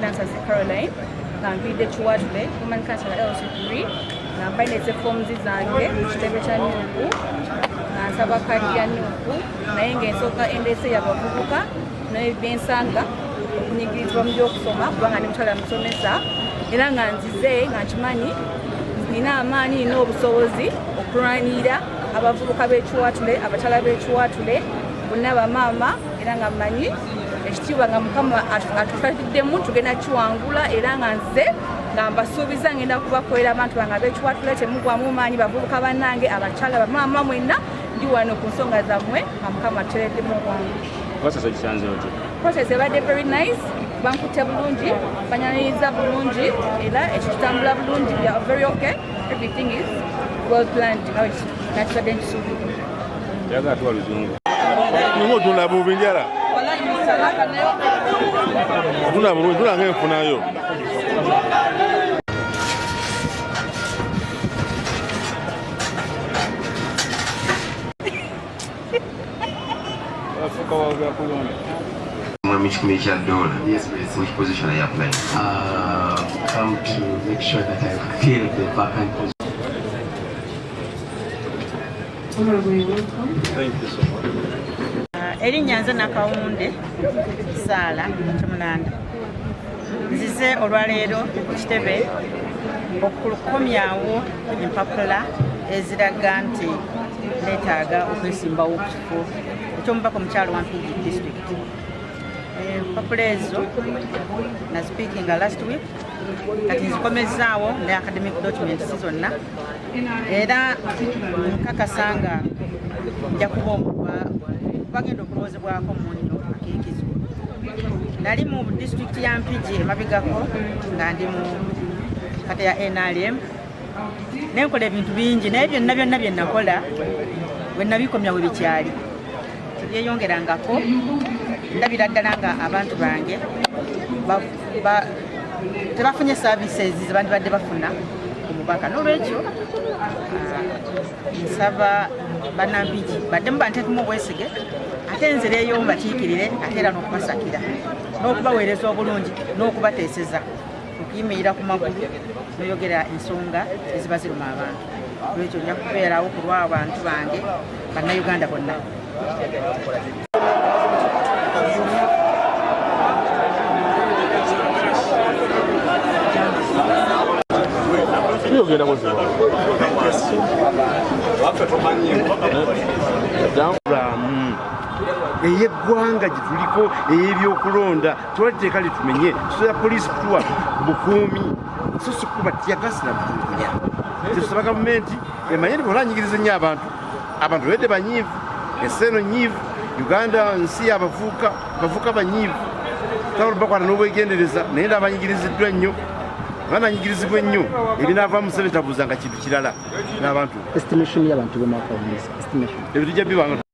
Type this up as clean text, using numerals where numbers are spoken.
Nansazi Caroline, nga nviiridde Kiwatule, woman councillor LC3, nga mpainese forms zange ku kitebe kya NUP, nga nsaba kadi ya NUP, naye ng'ensonga endeese y'abavubuka n'ebyensanga okunyigirizibwa mu by'okusoma, kubanga ndi mukyala musomesa, era nga nzize nga nkimanyi nina amaanyi, nina obusobozi okulwanirira abavubuka b'Ekiwatule, abakyala b'Ekiwatule bonna, bamaama, era nga mmanyi ekitiibwa nga Mukama atufatiddemu tugenda kiwangula. Era nga nze nga mbasuubiza ngenda kubakolera abantu bange ab'Ekiwatule. Temugwamu maanyi, bavubuka bannange, abakyala, bamaama mwenna, ndi wano ku nsonga zammwe nga Mukama atutereddemu obwangu. Process ogisanze otya? Process ebadde very nice, bankutte bulungi, banyaniriza bulungi, era ekyo kitambula bulungi. We are very okay, everything is well planned nga nakibadde nkisuubira. Oyagala tuwa luzungu? Ninga otunda bubi njala. Otunda bulungi, tunda ng'enfunayo. Abafuuka wakulonda. Mwami kikumi kya dola. Yes, please. Which position are you applying? Come to make sure that I fill the vacant position. Honorable, you're welcome. Thank you so much. Erinnya nze Nakawunde Saala Kimulanda. Nzize olwaleero ku kitebe okukomyawo empapula eziraga nti neetaaga okwesimbawo ku kifo ekyomubaka omukyalo wa Mpigi District. Empapula ezo nazipickinga last week, kati nzikomezaawo ne academic documents zonna, era nkakasa nga nja kuba omu bagenda okulowoozebwako mu nnyo akeekizo. Nali mu disitulikiti ya Mpigi emabegako nga ndi mu kata ya NRM, nenkola ebintu bingi, naye byonna byonna bye nakola bwe nabikomya we bikyali tebyeyongerangako. Ndabira ddala nga abantu bange tebafunye services zebandibadde bafuna ku mubaka. N'olwekyo nsaba Bannampigi baddemu banteekemu obwesige, ate nzireyo mbakiikirire, ate era n'okubasakira n'okubaweereza obulungi n'okubateeseza okuyimirira ku magulu noyogera ensonga eziba ziruma abantu. Lwekyo nja kubeerawo ku lw'abantu bange, Bannayuganda bonna. Ogenda kuziba. Bulamu ey'eggwanga gye tuliko ey'ebyokulonda, twali teeka litumenye tusobola poliisi kutuwa bukuumi, so si kuba teargas na kutulugunya. Tusaba gavumenti emanye nti olanyigiriza ennyo abantu, abantu bedde banyiivu, ensi eno nyiivu. Uganda nsi y'abavubuka, abavubuka banyiivu, twala bakwata n'obwegendereza, naye ndaabanyigiriziddwa nnyo, bananyigirizibwa ennyo, ebinaava mu Museveni tabuuzanga kintu kirala n'abantu. Estimation y'abantu b'omwaka w'omwezi, estimation. Ebyo tujja bibanga.